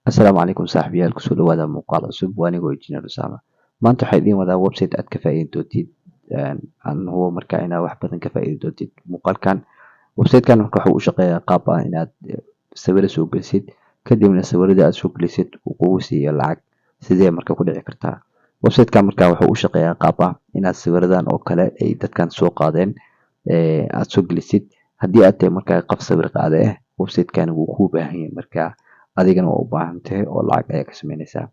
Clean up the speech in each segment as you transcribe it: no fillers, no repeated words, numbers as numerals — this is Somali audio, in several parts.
Asalaamu calaykum saaxiibayaal, kusoo dhawaada muuqaal cusub. Waa anigoo Injineer Usaama. Maanta waxaa idiin wadaa website aad ka faa'iidi doontid. Aan hubo marka inaad wax badan ka faa'iidi doontid muuqaalkan. Website-kan marka wuxuu u shaqeeyaa qaab ah inaad sawiro soo gelisid, kadibna sawirada aad soo gelisid uu kugu siiyo lacag. Sidee marka ku dhici kartaa? Website-kan marka wuxuu u shaqeeyaa qaab ah inaad sawiradan oo kale ay dadkan soo qaadeen aad soo gelisid. Haddii aad tahay markaa qof sawir qaade ah, website-kan wuu kuu baahan yahay, marka adigana waa u baahan tahay oo lacag ayaa ka sameynaysaa.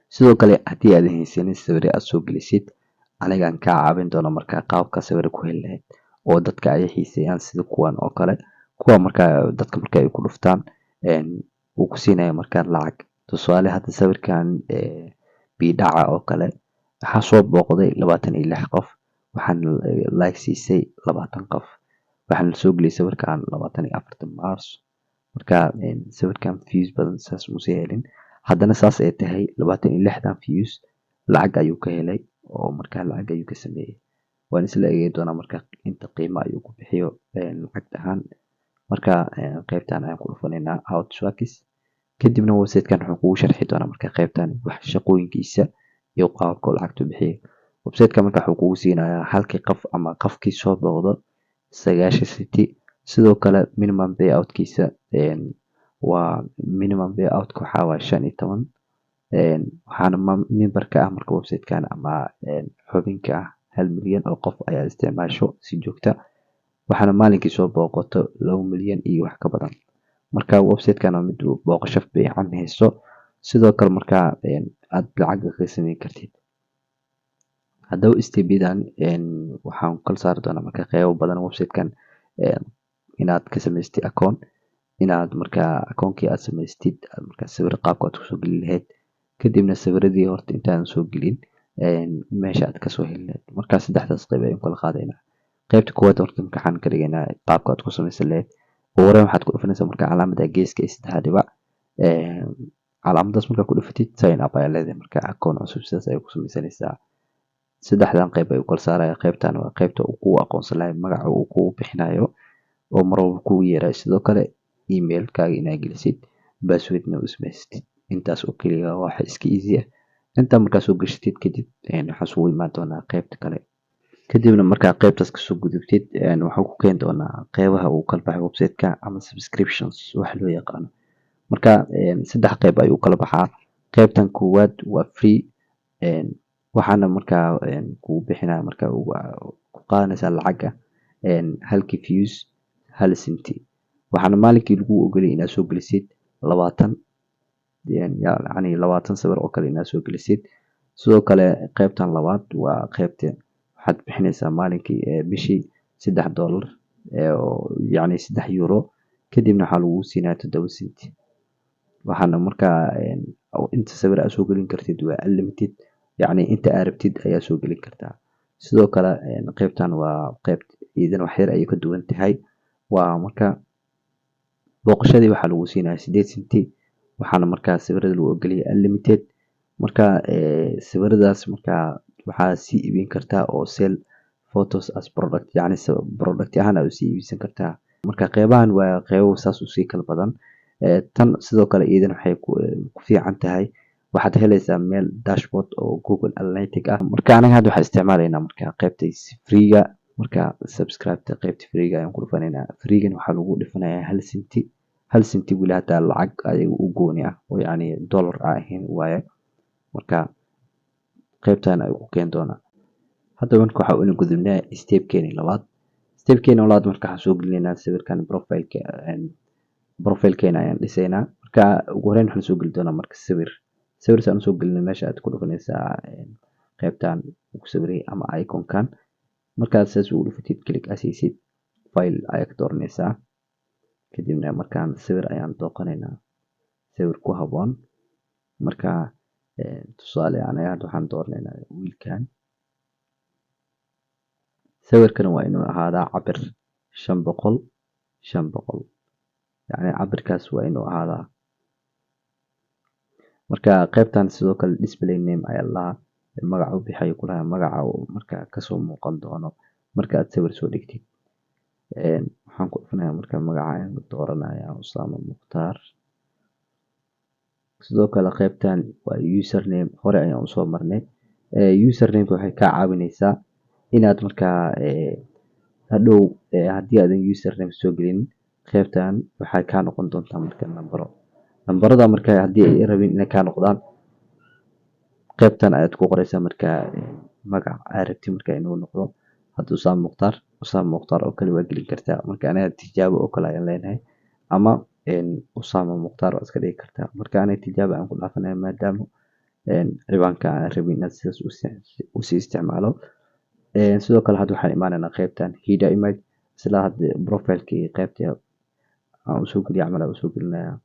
Sidoo kale, haddii aadan haysanin sawiro aad soo gelisid, anigaan kaa caawin doono markaa qaabka sawiro ku heli lahayd oo dadka ay xiiseeyaan, sida kuwan oo kale, kuwa markaa dadka marka ay ku dhuftaan wuu ku siinaya markaa lacag. Tusaale, hadda sawirkan biidhaca oo kale waxaa soo booqday 26 qof, waxaana like siisay 20 qof, waxaana lasoo geliyay sawirkan 24-ta Maars. Marka sawirkan views badan saas muuse helin, haddana saas ay tahay 26-dan views lacag ayuu ka helay oo markaa lacag ayuu ka sameeyey. Waan isla eegi doonaa marka inta qiimo ayuu ku bixiyo lacag ahaan. Marka qaybtan ayaan ku dhufanaynaa, "How it works". Kadibna website-kan wuxuu kugu sharxi doonaa marka qaybtan wax shaqooyinkiisa iyo qaabka uu lacagta u bixiyo. Website-ka marka wuxuu kugu siinayaa halkii qof ama qofkii soo booqdo 90 cent. Sidoo kale minimum payout-kiisa waa, minimum payout-ka waxaa waaye 15. Waxaana member-ka ah marka website-kan ama xubinka ah 1 milyan oo qof ayaa isticmaasho si joogta, waxaana maalinkii soo booqato 2 milyan iyo wax ka badan. Marka website-kan waa mid booqasho fiican haysto, sidoo kale markaa aad lacag ka sameyn kartid. Haddaba step-yadan waxaan kala saari doonaa marka qeybo badan website-kan: inaad ka samaystay account, inaad markaa akoonkii aad samaystid, markaa sawir qaabka aad kusoo gelin lahayd, kadibna sawiradii horta intaadan soo gelin meesha aad kasoo heli lahayd. Markaa saddexdaas qayb ayaan kala qaadaynaa. Qaybta koowaad horta marka waxaan ka dhigaynaa qaabka aad ku samaysan lahayd. Ugu horreyn waxaad ku dhufanaysaa marka calaamada geeska ee saddexda dhibac. Calaamadaas markaa ku dhufatid, "Sign up" ayaa leedahay, marka akoon cusub sidaas ayay ku samaysanaysaa. Saddexdan qayb ayuu kala saaraya. Qaybtan waa qaybta uu kugu aqoonsan lahay, magaca uu kugu bixinayo oo mar walba kugu yeerayo. Sidoo kale emailkaaga inaad gelisid, passwordna u samaysatid. Intaas oo keliya waa wax iska easy ah. Intaa markaa soo gashatid kadib, waxaan isugu imaan doonaa qaybta kale. Kadibna markaa qaybtaas kasoo gudubtid, waxuu ku keeni doonaa qeybaha uu kala baxay website-ka ama subscriptions wax loo yaqaano. Marka saddex qayb ayuu kala baxaa. Qaybtan koowaad waa free, waxaana markaa kugu bixinaya, marka ku qaadanaysaa lacaga halkii views 1 cent, waxaana maalinkii lagu ogoliyay inaad soo gelisid 20, yacni 20 sawir oo kale inaad soo gelisid. Sidoo kale qaybtan labaad waa qaybta waxaad bixinaysaa maalinkii, bishii $3, yacni €3, kadibna waxaa lagu siinaya 7 cent. Waxaana markaa inta sawir aad soo gelin kartid waa unlimited, yacni inta aad rabtid ayaa soo gelin kartaa. Sidoo kale qaybtan waa qayb iyadana wax yar ayay ka duwan tahay. Waa marka booqashadii waxaa lagu siinaya 8 cent, waxaana markaa sawirada lagu ogolyahay unlimited. Marka sawiradaas markaa waxaa sii iibin kartaa oo sell photos as product, yacni product ahaan aad usii iibsan kartaa. Marka qeybahan waa qeybo saas usii kala badan. Tan sidoo kale iyadana waxay ku fiican tahay, waxaad helaysaa meel dashboard oo Google Analytic ah. Marka anaga hadda waxaan isticmaalaynaa marka qaybta free-ga. Marka subscribe-ta qaybta free-ga ayaan ku dhufanaynaa. Free-gan waxaa lagu dhufanayaa 1 cent, 1 cent weli hataa lacag ayaga u gooni ah oo yacni dollar a ahayn waaye. Marka qaybtan ayuu ku keeni doonaa. Hadda marka waxaa una gudubnaa stepkeeni labaad. Stepkeeni labaad marka waxaan soo gelinaynaa sawirkan profileka, profilkeena ayaan dhisaynaa. Marka ugu horeyn waxaan soo geli doonaa marka sawir. Sawir saan usoo gelina, meesha aad ku dhufanaysaa qaybtan uu ku sawiray ama iconkan. Markaad saas ugu dhufatid, click asiisid, file ayaa ka dooranaysaa. Kadibna markaan sawir ayaan dooqanaynaa, sawir ku haboon. Marka tusaale anaga hadda waxaan dooranaynaa wiilkan. Sawirkan waa inuu ahaadaa cabir 500 500, yacni cabirkaas waa inuu ahaadaa. Marka qaybtan sidoo kale display name ayaa lahaa, magaca u bixayo kulahaa, magaca uu marka kasoo muuqan doono marka aad sawir soo dhigtid. Waxaan ku dhufanayaa marka magaca ayaan dooranaya, Usaama Mukhtaar. Sidoo kale qaybtan waa username, hore ayaan usoo marnay. Usernameka waxay kaa caawineysaa inaad markaa hadhow haddii aadan username soo gelin, qaybtan waxay kaa noqon doontaa marka nambaro. Nambarada marka haddii ay rabin inay kaa noqdaan, qaybtan ayaad ku qoreysaa marka magac aad rabtid marka inuu noqdo. Hadda Usaama Mukhtaar, Usaama Mukhtaar oo kale waa gelin kartaa. Marka aniga tijaabo oo kale ayaan leenahay, ama Usaama Mukhtaar waa iska dhigi kartaa. Marka aniga tijaabo aan ku dhaafanaya, maadaama ciwaanka aan rabin inaad sidaas usii isticmaalo. Sidoo kale hadda waxaan imaanaynaa qaybtan header image. Isla hadda profilekii qaybta aan usoo geliya camal aan usoo gelinayaa.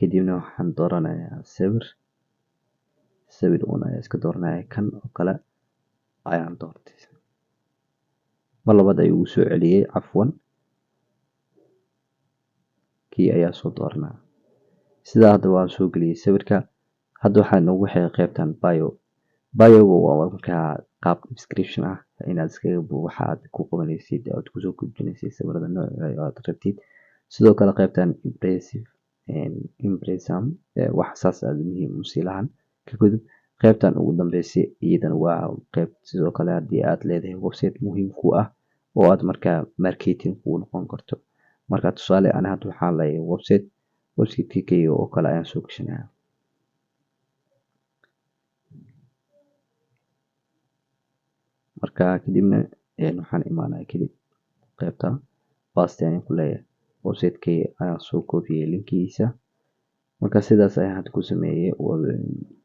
Kadibna waxaan dooranayaa sawir, sawir uun ayaa iska dooranaya, kan oo kale ayaan doortay. Mar labaad ayuu ugu soo celiyey, cafwan, kii ayaa soo dooranaya. Sidaa hadda waan soo geliyey sawirka. Hadda waxaa noogu xigay qaybtan bio. Bioga waa markaa qaab description ah inaad iskaga waxaad ku qabanaysid, aad kusoo gudbinaysid sawirada nooca aad rabtid. Sidoo kale qaybtan impressive, impressum, wax saas aad muhiim u sii lahan ka gudub. Qaybtan ugu dambeysay iyadana waa qayb sidoo kale haddii aad leedahay website muhiim ku ah oo aad markaa marketing kuu noqon karto. Marka tusaale ani hadda waxaan leeyahay website, website-kayga oo kale ayaan soo gashanayaa. Marka kadibna waxaan imaanaya kadib qaybta paste ayaan ku leeyahay, website-kayga ayaan soo koobiyey linkigiisa. Marka sidaas ayaan hadda ku sameeyey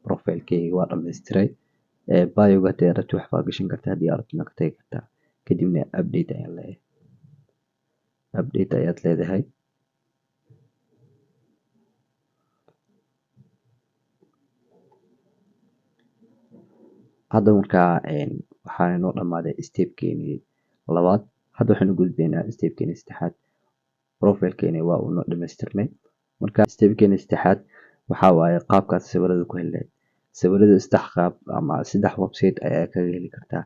profile-kayga, waa dhammaystiray. Bioga haddii aad rabtid wax baa gashan kartaa, haddii aad rabtid ka tagi kartaa. Kadibna update ayaan leeyahay, update ayaad leedahay. Hadda markaa waxaa inoo dhamaaday stepkeenii labaad. Hadda waxaynu gudbaynaa stepkeeni saddexaad. Profilkeeni waa uu noo dhamaystirmay. Marka stepkeeni saddexaad waxaa waaye qaabkaad sawirada ku heli lahayd. Sawirada saddex qaab ama saddex website ayaa kaga heli kartaa.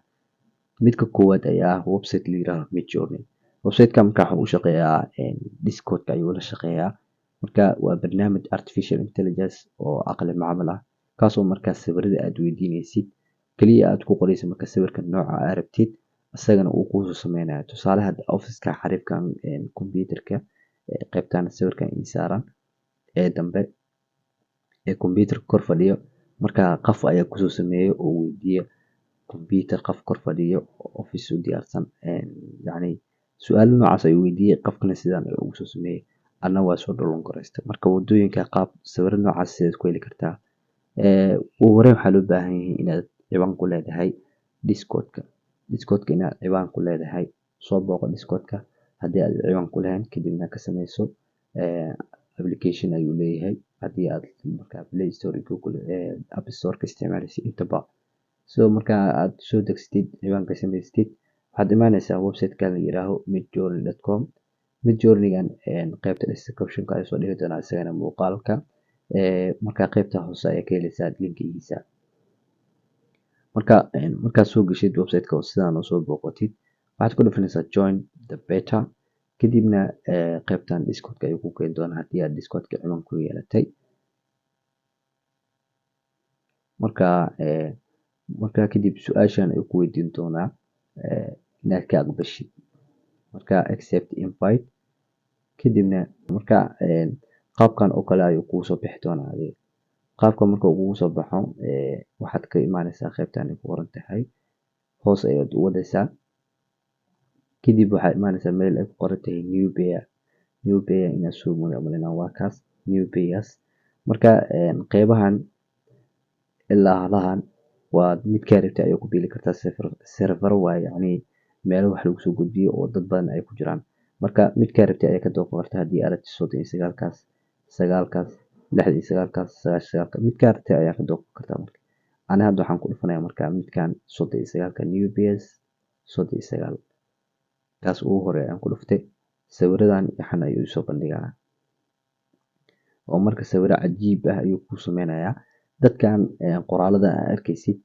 Midka koowaad ayaa ah website la yiraahdo Midjourney. Website-ka marka wuxuu u shaqeeyaa Discord-ka ayuu la shaqeeyaa. Marka waa barnaamij artificial intelligence oo aqli macmal ah, kaasoo markaa sawirada aad weydiinaysid kaliya aad ku qorayso marka sawirka nooca aad rabtid, isagana uu kuusoo sameynayo. Tusaale hadda office-ka xariifkan computer-ka qaybtan sawirkan ii saaran ee dambe ee computer-ka kor fadhiyo, marka qof ayaa kusoo sameeyay oo weydiiya computer qof kor fadhiyo office u diyaarsan, yacni su-aalo noocaas ayuu weydiiyey, qofkana sidaan ayuu ugu soo sameeyey, anna waa soo download garaystay. Marka wadooyinka qaab sawiro noocaas sidaad ku heli kartaa. Ugu horreyn waxaa loo baahan yahay inaad ciwaan ku leedahay Discord-ka. Discord-ka inaad ciwaan ku leedahay, soo booqo Discord-ka haddii aad ciwaan ku lahayn, kadibna ka sameyso. Application ayuu leeyahay haddii aad markaa Play Store iyo Google App Store ka isticmaalaysid intaba. So marka aad soo degsatid, ciwaanka samaysatid, waxaad imaaneysaa website-kan la yiraaho midjourney.com. Midjourney-gan qaybta description-ka ayaa soo dhigi doonaa isagana muuqaalka. Marka qaybta hoose ayaa ka heleysaa linkigiisa. Marka markaad soo geshid website-ka oo sidaan u soo booqatid, waxaad ku dhufanaysaa join the beta. Kadibna qaybtan Discord-ka ayuu ku keeni doonaa haddii aad Discord-ka ciwaan ku yeelatay. Marka kadib su-aashan ayuu ku weydiin doonaa inaad ka aqbashid. Marka accept invite, kadibna marka qaabkan oo kale ayuu kugu soo bixi doonaa adiga. Qaabka marka uu kugu soo baxo, waxaad ka imaaneysaa qaybtan ay ku qoran tahay, hoos ayaad u wadaysaa. Kadib waxaad imaaneysaa meel ay ku qoran tahay new pair. New pair inaad soo maleynayo waa kaas new pairs. Marka qeybahan ilaa halahan waa midkaa rabtid ayaa ku biili kartaa. Server waaye, yacni meelo wax lagu soo gudbiyo oo dad badan ay ku jiraan. Marka midkaa rabtid ayaa ka dooqan kartaa haddii aad rabtid 39-kaas, 9-kaas, 69-kaas, 99-ka, midkaa rabtid ayaa ka dooqan kartaa. Marka ani hadda waxaan ku dhufanayaa marka midkan 39-ka, new pairs 39, kaas ugu horeeya ayaan ku dhuftay. Sawiradan yaxan ayuu soo bandhigaa oo marka sawiro cajiib ah ayuu kuu sameynayaa. Dadkan qoraalada aad arkaysid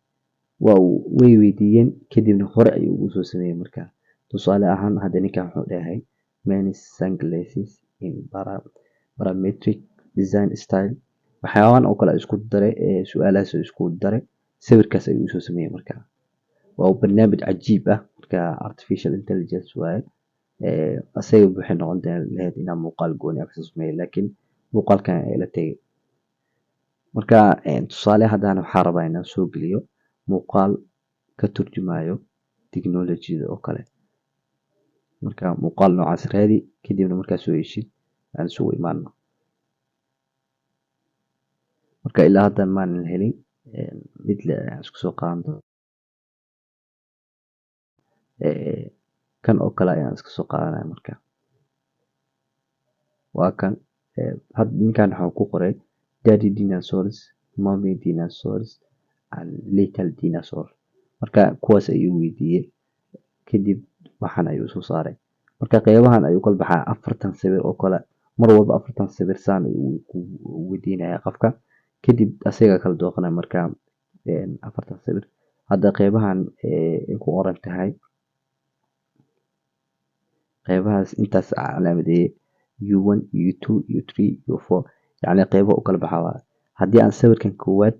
waa uu way weydiiyeen, kadibna hore ayuu ugu soo sameeyey. Marka tusaale ahaan hadda ninkan wuxuu dhahay many sunglasses in parametric Design style, waxyaabahan oo kale isku daray, su-aalahaas isku daray, sawirkaas ayuu usoo sameeyey. Marka waa barnaamij cajiib ah. Marka artificial intelligence waaye. Asaga waxay noqon lahayd inaan muuqaal gooni ah kasoo sameeyo, laakiin muuqaalkan ayaa ila tegay. Marka tusaale haddana waxaa rabaa inaan soo geliyo muuqaal ka turjumayo technology-da oo kale. Marka muuqaal noocaas raadi, kadibna markaa soo heshid aan isugu imaano. Marka ilaa hadda maanan helin mid le aan isku soo qaadan doono. Kan oo kale ayaan iska soo qaadanaya. Marka waa kan had ninkan waxaan ku qoray "daddy dinosaurs, mommy dinosaurs and little dinosaur". Marka kuwaas ayuu weydiiyey, kadib waxaan ayuu soo saaray. Marka qeybahan ayuu kala baxaa, 40 sawir oo kale. Mar walba 40 sawir saan ayuu ku weydiinaya qofka, kadib asaga kala dooqanaya. Marka 40 sawir hadda qeybahan ay ku qoran tahay, qeybahaas intaas calaamadeeyey, U1, U2, U3, U4, yacni qeybo u kala baxaa waa. Haddii aan sawirkan koowaad,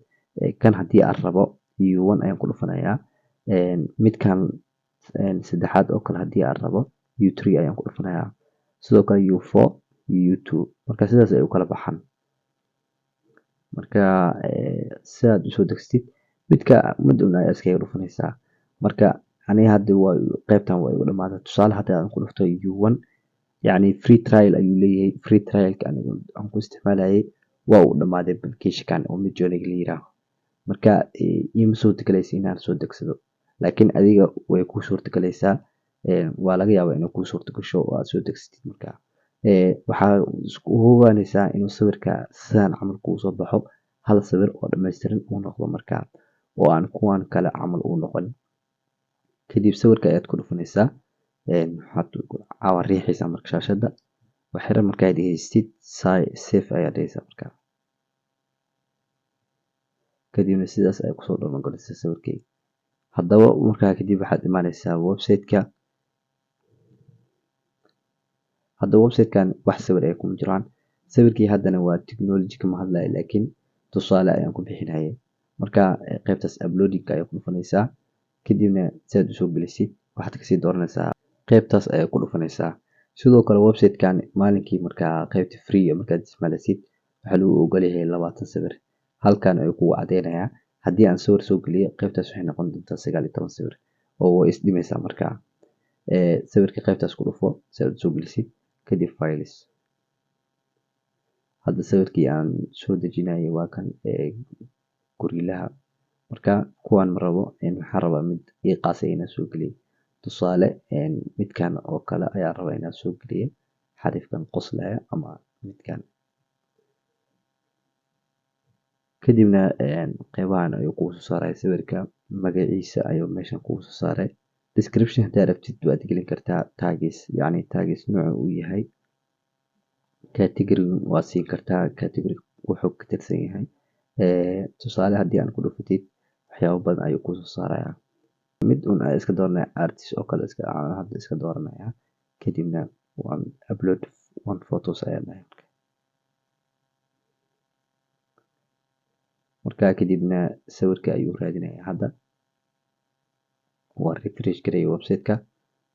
kan haddii aan rabo, U1 ayaan ku dhufanayaa. Midkan saddexaad oo kale haddii aan rabo, U3 ayaan ku dhufanayaa. Sidoo kale U4, U2. Marka sidaas ay u kala baxaan. Marka sidaad usoo degsatid midka mid un ayaa iskaga dhufanaysaa. Marka aniga hadda waa qeybtan waa igu dhamaatay. Tusaale hadda aan ku dhufto U1, yacni free trial ayuu leeyahay. Free trialka anigu aan ku isticmaalayay waa uu dhamaaday application-kan oo Midjourney la yiraaho. Marka iima suurtagelaysa inaan soo degsado, laakiin adiga way kuu suurtagelaysaa. Waa laga yaabaa inay kuu suurta gasho oo aad soo degsatid. Marka waxaa isku hubanaysaa inuu sawirka sidaan camal kuu soo baxo, hal sawir oo dhammaystiran uu noqdo, marka oo aan kuwan kale camal uu noqon. Kadib sawirka ayaad ku dhufanaysaa, waxaad caawa riixaysaa marka shaashadda waxyar. Markaad haystid, save ayaad dhahaysaa. Marka kadibna sidaas ay kusoo download garaysaa sawirkii. Haddaba markaa kadib waxaad imaanaysaa website-ka. Hadda website-kan wax sawir ay kuma jiraan. Sawirkii haddana waa technology kama hadlayo, laakiin tusaale ayaan ku bixinayay. Marka qaybtaas uploading ayaa ku dhufanaysaa, kadibna si aad usoo gelisid waxaad kasii dooranaysaa qaybtaas ayaa ku dhufanaysaa. Sidoo kale website-kan maalinkii markaa qaybta free markaad isticmaalaysid waxaa lagu ogol yahay 20 sawir. Halkan ayuu kugu cadeynayaa. Haddii aan sawir soo geliyo, qaybtaas waxay noqon doontaa 19 sawir oo way isdhimaysaa. Markaa sawirka qaybtaas ku dhufo si aad usoo gelisid, kadib files. Hadda sawirkii aan soo dejinayay waa kan gorillaha. Marka kuwan ma rabo, waxaan rabaa mid ii qaasay inaan soo geliyo. Tusaale midkan oo kale ayaan rabaa inaan soo geliyo, xarifkan qoslaya ama midkan. Kadibna qeybahan ayuu kugu soo saaray. Sawirka magaciisa ayuu meeshan kugu soo saaray. Description haddaad rabtid waad gelin kartaa. Tags, yacni tags nooca uu yahay. Category waad siin kartaa, category wuxuu ka tirsan yahay. Tusaale haddii aan ku dhufatid, waxyaabo badan ayuu kusoo saarayaa. Mid un ayaa iska dooranaya, artist oo kale iska hadda iska dooranaya, kadibna waan upload one photos ayaa dhahay. Markaa kadibna sawirka ayuu raadinaya. Hadda waa refresh gareeyay website-ka.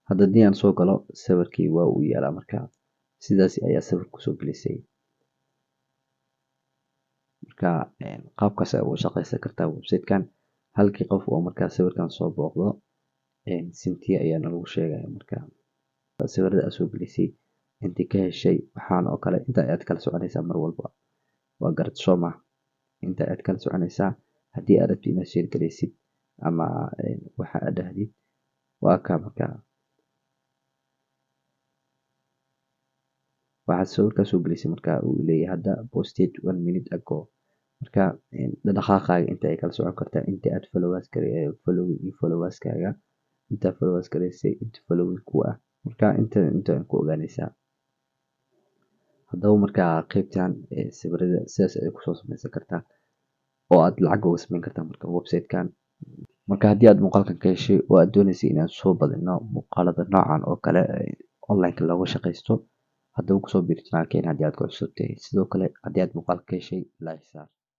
Hadda haddii aan soo galo, sawirkii waa uu yaalaa. Marka sidaas ayaa sawir kusoo gelisay. Marka qaabkaas ayaa uga shaqeysan kartaa website-kan. Halkii qof oo markaa sawirkan soo booqdo, sintiya ayaana lagu sheegaya. Marka sawirada aad soo gelisay, intii ka heshay, waxaan oo kale inta ayaad kala soconaysaa mar walba. Waa garad soo maha? Inta ayaad kala soconaysaa haddii aad rabtid inaad share garaysid ama waxa aad dhahdid waa ka. Markaa waxaad sawirkaa soo gelisay, marka uu leeyahay hadda posted one minute ago. Marka dhaqaaqaaga inta ay kala socon kartaa, inta aad followers following iyo followerskaaga, inta followers garaysay, inta following ku ah. Marka inta ku ogaanaysaa. Haddaba markaa qaybtan sawirada sidaas ay kusoo sameysan kartaa oo aad lacag uga sameyn kartaa marka website-kan. Marka haddii aad muuqaalkan ka heshay oo aad dooneysay inaad soo badino muuqaalada noocan oo kale online-ka looga shaqeysto. Haddaba kusoo biir channelkeena haddii aad ku cusubtahay. Sidoo kale haddii aad muuqaalka ka heshay, like saar.